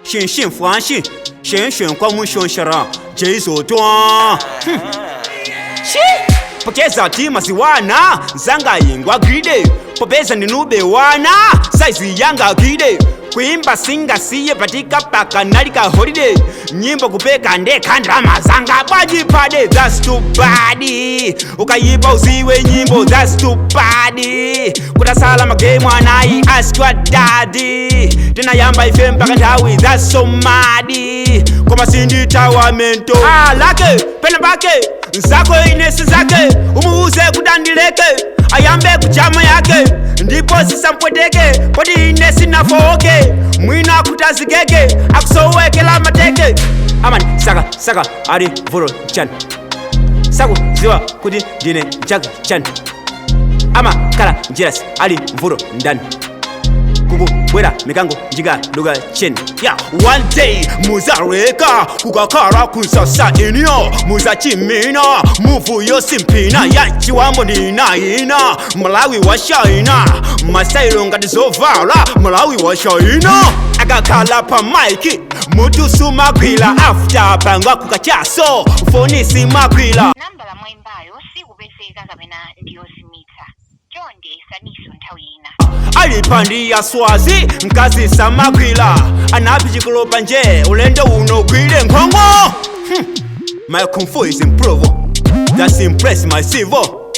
信信欢喜，先选光木选下了，接受端。Chi pokeza tima siwana zanga ingwa gide popeza ndinube wana saizi yanga gide kuimba singa siye patika paka nalika holiday nyimbo kupeka ndekha ndrama zanga bwaji pade. That's too bad. Ukayipa uziwe nyimbo, that's too bad. Kutasala magemu anayi, ask your daddy. Tinayamba ife mpaka nthawi, that's so mad. Koma sinditawa mento alake pena pake nzako inesi zake umuuze kuti andileke ayambe kuchama yake ndipo sisampweteke poti ine sinafowoke mwina kuti azikeke akusowekela mateke amani saka saka ali vulo chan sakuziwa kuti ndine Jackie Chan amakhala njerasi ali mvuto ndani kukubwera mikango njika duka cheni ya one day muzareka kukakhala kusasa iniyo muzachimina muvu yosimpina ya chiwambo ndinayina Malawi washaina masailo ngati zovala Malawi washaina akakhala pa maiki mutu sumagwira after pangwa kukachaso foni simagwira. Nambala mwayimbayo sikupezeka kapena ndiyozimitsa. Chonde yesaniso nthawi ina. Alipandi ya swazi mkazi samakwila anapi chikolopa nje ulendo uno gwile nkhongo. My kung fu is improve, that's impress my civil.